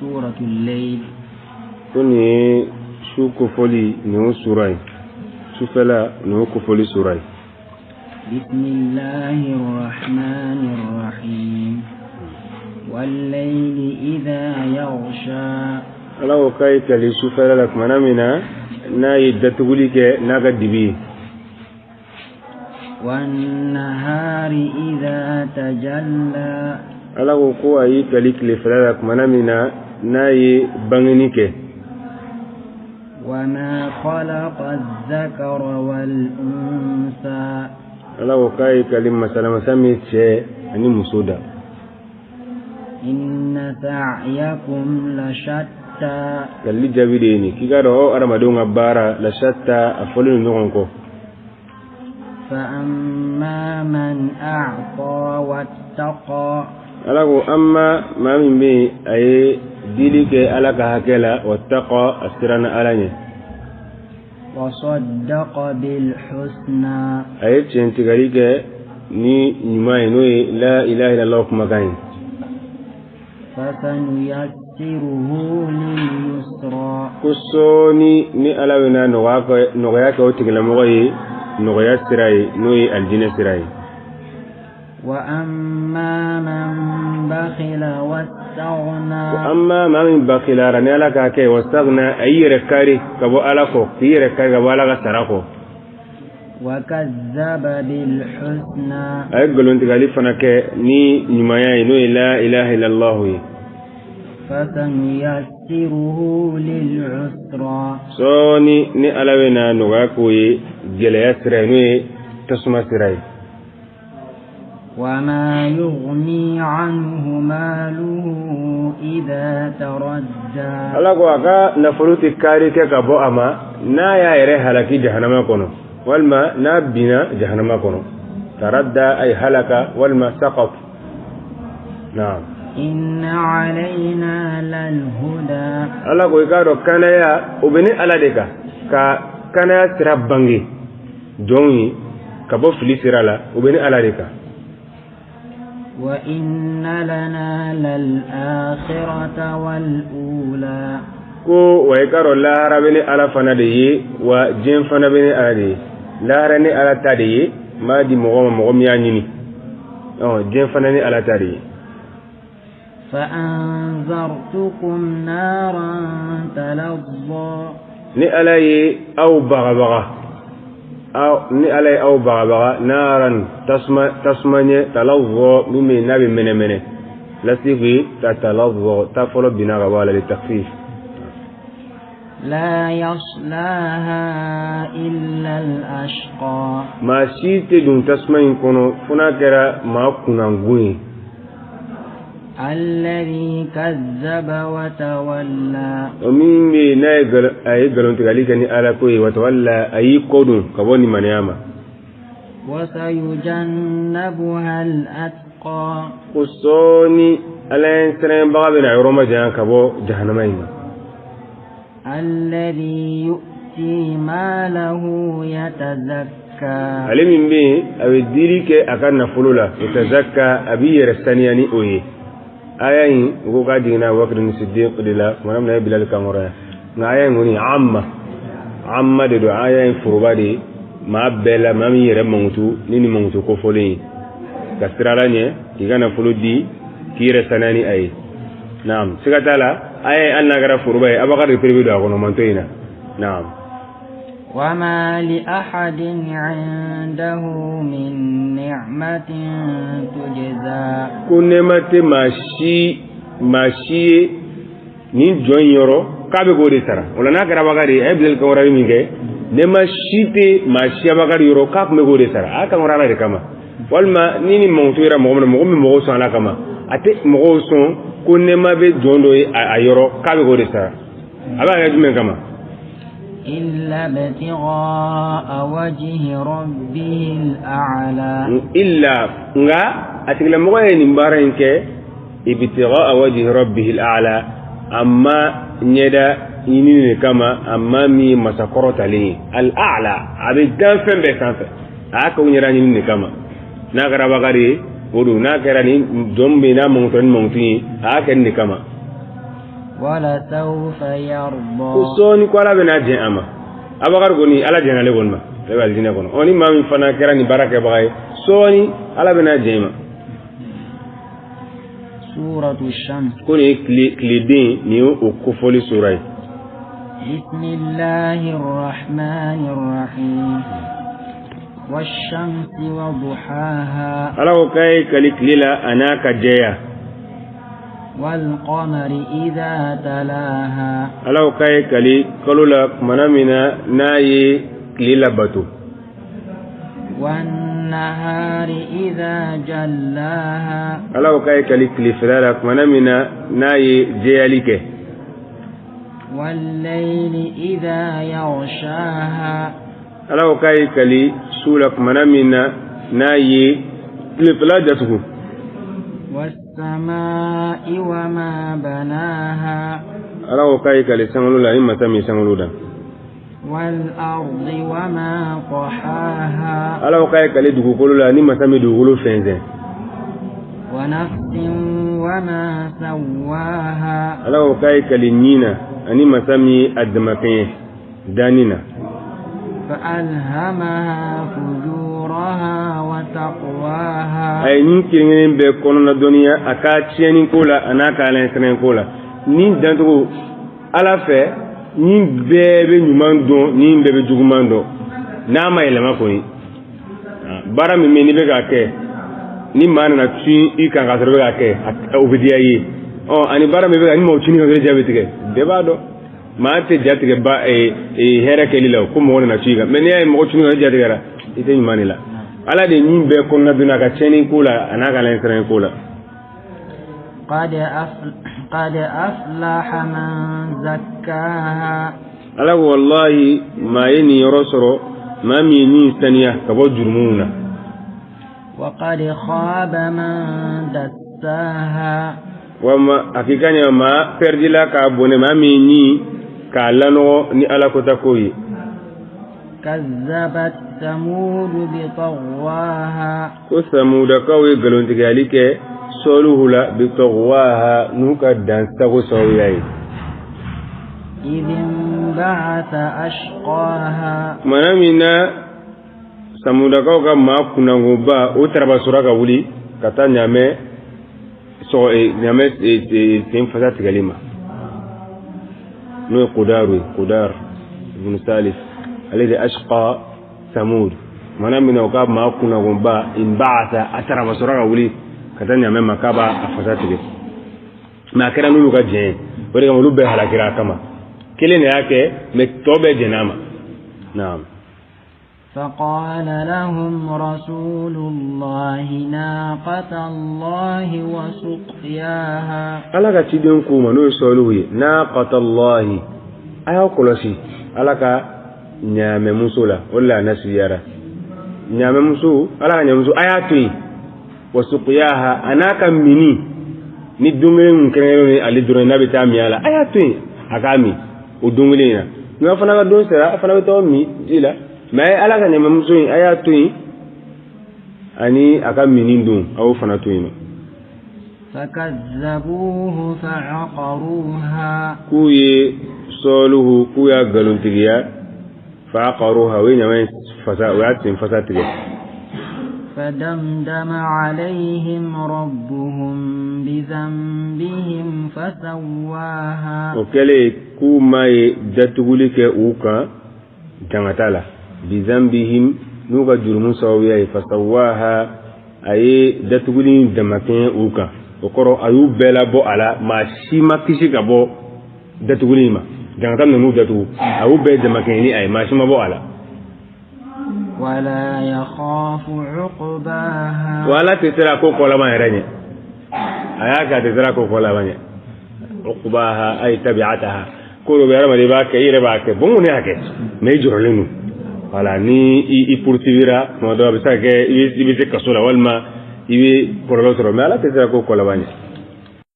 سورة الليل. Ko nin ye su kofɔli, nin y'o sura ye, sufɛla, nin y'o kofɔli sura ye. بسم الله الرحمن الرحيم. والليل إذا يغشى. Ala ko k'a ye kali sufɛla la, tumana min na n'a ye datuguli kɛ n'a ka dibi ye. والنهار إذا تجلى. Ala ko ko a y'i kali tilefɛla la, tumana min na n'a ye bangeni kɛ. وما خلق الذكر والأنثى. Ala ko k'a ye kali masalamasa min cɛ ani muso da. إن سعيكم لشتى. Kalili jaabi de ye nin, k'i k'a dɔn aw adamadenw ka baara لشتى, a fɔlen don ɲɔgɔn kɔ. فأما من أعطى واتقى. Ala ko أما maa min bɛ yen, a ye dili kɛ Ala ka hakɛ la, واتقى, a siranna Ala ɲɛ. وصدق بالحسنى. A ye tiɲɛtigali kɛ ni ɲuman ye, n'o ye لا إله إلا الله kumakan ye. فسنيسره لليسرى. Ko sɔɔni ni Ala bɛna nɔgɔya kɛ o tigilamɔgɔ ye, nɔgɔya sira ye, n'o ye alijinɛ sira ye. وأما من بخل واستغنى. Ko أما maa min بخل ra ni Ala k'a kɛ, واستغنى, a y'i yɛrɛ kari ka bɔ Ala kɔ, k'i yɛrɛ kari ka bɔ Ala ka sara kɔ. وكذب بالحسنى. A ye nkalontigali fana kɛ ni ɲumanya ye, n'o ye لا إله إلا الله ye. فسنيسره للعسرى. Sɔɔni ni Ala bɛna nɔgɔya k'o ye, gɛlɛya sira ye, n'o ye tasuma sira ye. وما يغني عنه ماله إذا تردى. Ala ko a ka nafolo tɛ kaari kɛ ka bɔ a ma n'a y'a yɛrɛ halaki jahanama kɔnɔ, walima n'a binna jahanama kɔnɔ. تردى أي هلك walima سقط، نعم. إن علينا للهدى. Ala ko i k'a dɔn kanaya o bɛ ni Ala de kan, ka kanaya sira bange jɔnw ye ka bɔ fili sira la, o bɛ ni Ala de kan. وإن لنا للآخرة والأولى. Ko wa i k'a dɔn lahara bɛ ni Ala fana de ye, wa diɲɛ fana bɛ ni Ala de ye. Lahara ni Ala ta de ye, n b'a di mɔgɔ ma, mɔgɔ min y'a ɲini. Ɔ, diɲɛ fana ni Ala ta de ye. فأنذرتكم نارا تلظى. Ni Ala ye aw bagabaga, aw ni Ala ye aw bagabaga, نارا, tasuma, tasuma ɲɛ, تلظى, min bɛ yen n'a bɛ mɛnɛmɛnɛ. Lasigi تتلظى, ta fɔlɔ binna ka bɔ a la للتخفيف. لا يصلاها إلا الأشقى. Maa si tɛ don tasuma in kɔnɔ fo n'a kɛra maa kunnangon ye. الذي كذب وتولى. O min bɛ yen n'a ye a ye nkalontigali kɛ ni Ala ko ye, وتولى, a y'i kɔ don ka bɔ nimaniya ma. وسيجنبها الأتقى. Ko sɔɔni Ala ye siranbaga bɛna yɔrɔ ma janya ka bɔ jahanama in ma. الذي يؤتي ماله يتزكى. Ale min bɛ yen, a bɛ dili kɛ a ka nafolo la, يتزكى, a b'i yɛrɛ saniya ni o ye. Aya in, u ko k'a jiginna Abubakar ni Siddiq de la tuma min na, a ye Bilal kankɔrɔya. Nka aya in kɔni عامة عامة de don. Aya in foroba de ye maa bɛɛ la, maa min yɛrɛ mankutu ni nin mankutu kofɔlen ye, ka sira Ala ɲɛ, k'i ka nafolo di, k'i yɛrɛ saniya ni a ye. Naam, siga t'a la, aya in, hali n'a kɛra foroba ye, Abubakar de pere bɛ don a kɔnɔ manto in na. Naam. وما لأحد عنده من نعمة تجزى. Ko nɛɛma tɛ maa si, maa si ye nin jɔn in yɔrɔ k'a bɛ k'o de sara. O la, n'a kɛra Abubakar ye, a ye Bilali kankɔrɔli min kɛ, nɛɛma si tɛ maa si Abubakar yɔrɔ k'a tun bɛ k'o de sara. A y'a kankɔrɔ Ala de kama. Walima ni mankutu yera mɔgɔ min na, mɔgɔ min mɔgɔw sɔn Ala kama, a tɛ mɔgɔw sɔn ko nɛɛma bɛ jɔn dɔ ye a yɔrɔ k'a bɛ k'o de sara. A b'a kɛ jumɛn kama? إلا ابتغاء وجه ربه الأعلى. إلا, nka a tigilamɔgɔ ye nin baara in kɛ, ابتغاء وجه ربه الأعلى, amma ɲɛda ɲinini de kama, amma min ye masakɔrɔ talen ye, الأعلى, a bɛ dan fɛn bɛɛ sanfɛ. A y'a kɛ o ɲɛda ɲinini de kama. N'a kɛra Abubakar ye, o don. N'a kɛra ni jɔn bɛ yen n'a mankutu ni mankutu ye, a y'a kɛ nin de kama. ولسوف يرضى. Ko sɔɔni ko Ala bɛna jɛn a ma. Abubakar kɔni, Ala jɛnna ale kɔni ma, ale bɛ alijinɛ kɔnɔ. Ɔ, ni maa min fana kɛra nin baara kɛbaga ye, sɔɔni Ala bɛna jɛn i ma. سورة الشمس. Ko nin ye tile, tileden, nin ye o kofɔli sura ye. بسم الله الرحمن الرحيم والشمس وضحاها. Ala ko k'a ye kali tile la a n'a ka jɛya. والقمر إذا تلاها. Ala ko k'a ye kali kalo la kumana min na n'a ye tile labato. والنهار إذا جلاها. Ala ko k'a ye kali tile fila la kumana min na n'a ye jɛyali kɛ. والليل إذا يغشاها. Ala ko k'a ye kali su la kumana min na n'a ye tile fila datugu. والسماء وما بناها. Ala ko k'a ye kali sankolo la ni masa min sankolo da. والأرض وما طحاها. Ala ko k'a ye kali dugukolo la ni masa min dugukolo fɛnsɛn. ونفس وما سواها. Ala ko k'a ye kali ɲin na ani masa min ye a damakɛɲɛ danni na. فألهمها فجورها وتقواها. A ye nin kelen kelen bɛɛ kɔnɔna dɔnniya a ka tiɲɛni ko la a n'a ka alaɲɛsiranya ko la. Nin dancogo Ala fɛ, nin bɛɛ bɛ ɲuman dɔn, nin bɛɛ bɛ juguman dɔn n'a ma yɛlɛma kɔni. Baara min bɛ yen n'i bɛ k'a kɛ, ni maa nana cun i kan k'a sɔrɔ i bɛ k'a kɛ, o bɛ diya i ye. Ɔ, ani baara min bɛ ka ni maaw cun i kan, ja bɛ tigɛ, bɛɛ b'a dɔn maa tɛ ja tigɛ ba hɛrɛ kɛli la o, ko mɔgɔ nana cun i kan. Mɛ n'i y'a ye mɔgɔ cun i kan, ja tigɛra, i tɛ ɲuman de la. Ala de nin bɛɛ kɔnɔna donna a ka tiɲɛni ko la a n'a ka alaɲɛsiranya ko la. قد أفلح من زكاها. Ala ko wallahi, maa ye nin yɔrɔ sɔrɔ, maa min ye nin saniya ka bɔ jurumuw na. وقد خاب من دساها. Walima hakika ɲɛ maa pɛridila k'a bɔnɛ, maa min ye nin k'a lanɔgɔ ni Ala kota ko ye. كذبت ثمود بطغواها. Ko Samudakaw ye nkalontigɛyali kɛ Sɔluhu la, بطغواها, n'u ka dansago sababuya ye. إذ انبعث أشقاها. Kumana min na Samudakaw ka maa kunnangoba o tarabasora ka wuli ka taa ɲamɛ sɔgɔ ɲamɛ sen fasa tigɛli ma, n'o ye Kudaru ye, Kudar ibn Salif, ale de أشقى ثمود. Kumana min na o ka maa kunnangoba انبعث, a tarabasora ka wuli ka taa ɲamɛ ma k'a b'a a fasa tigɛ. Mɛ a kɛra n'olu ka jɛn ye, o de kama olu bɛɛ halakira a kama. Kelen de y'a kɛ, mɛ tɔ bɛɛ jɛn'a ma. Naam. فقال لهم رسول الله ناقة الله وسقياها. Ala ka ciden k'u ma, n'o ye Sɔlihu ye, ناقة الله, a y'aw kɔlɔsi Ala ka ɲaamɛmuso la. O de la a nasiyara ɲaamɛmuso, Ala ka ɲaamɛmuso, a y'a to yen. وسقياها, a n'a ka mini ni don kelen min kɛrɛnkɛrɛnnen ni ale dɔrɔn n'a bɛ taa min a la, a y'a to yen a k'a min o don kelen in na. N'a fana ka don sera, a fana bɛ taa min ji la. Mɛ a ye Ala ka ɲaamɛmuso in, a y'a to yen ani a ka mini don, a y'o fana to yen nɔ. فكذبوه فعقروها. K'u ye Sɔluhu, k'u y'a nkalontigiya, فعقروها, o ye ɲama in fasa, o y'a sen fasa tigɛ. فدمدم عليهم ربهم بذنبهم فسواها. O kɛlen k'u ma ye datuguli kɛ u kan jangata la, بذنبهم, n'u ka jurumu sababuya ye, فسواها, a ye datuguli in damakɛɲɛ u kan. O kɔrɔ, a y'u bɛɛ labɔ a la, maa si ma kisi ka bɔ datuguli in ma. Jangata ninnu datugu, a y'u bɛɛ damakɛɲɛ ni a ye, maa si ma bɔ a la. ولا يخاف عقباها. Wa Ala tɛ siran ko kɔlama yɛrɛ ɲɛ. A y'a kɛ, a tɛ siran ko kɔlama ɲɛ. عقباها أي تبعتها. Ko dɔ bɛ hadamaden, i b'a kɛ, i yɛrɛ b'a kɛ bon, kɔni y'a kɛ, mɛ i jɔrɔlen don. Wala ni i poursuivira tuma dɔ, a bɛ se ka kɛ i bɛ se kaso la walima i bɛ kɔlɔlɔ sɔrɔ, mɛ Ala tɛ siran ko kɔlama ɲɛ.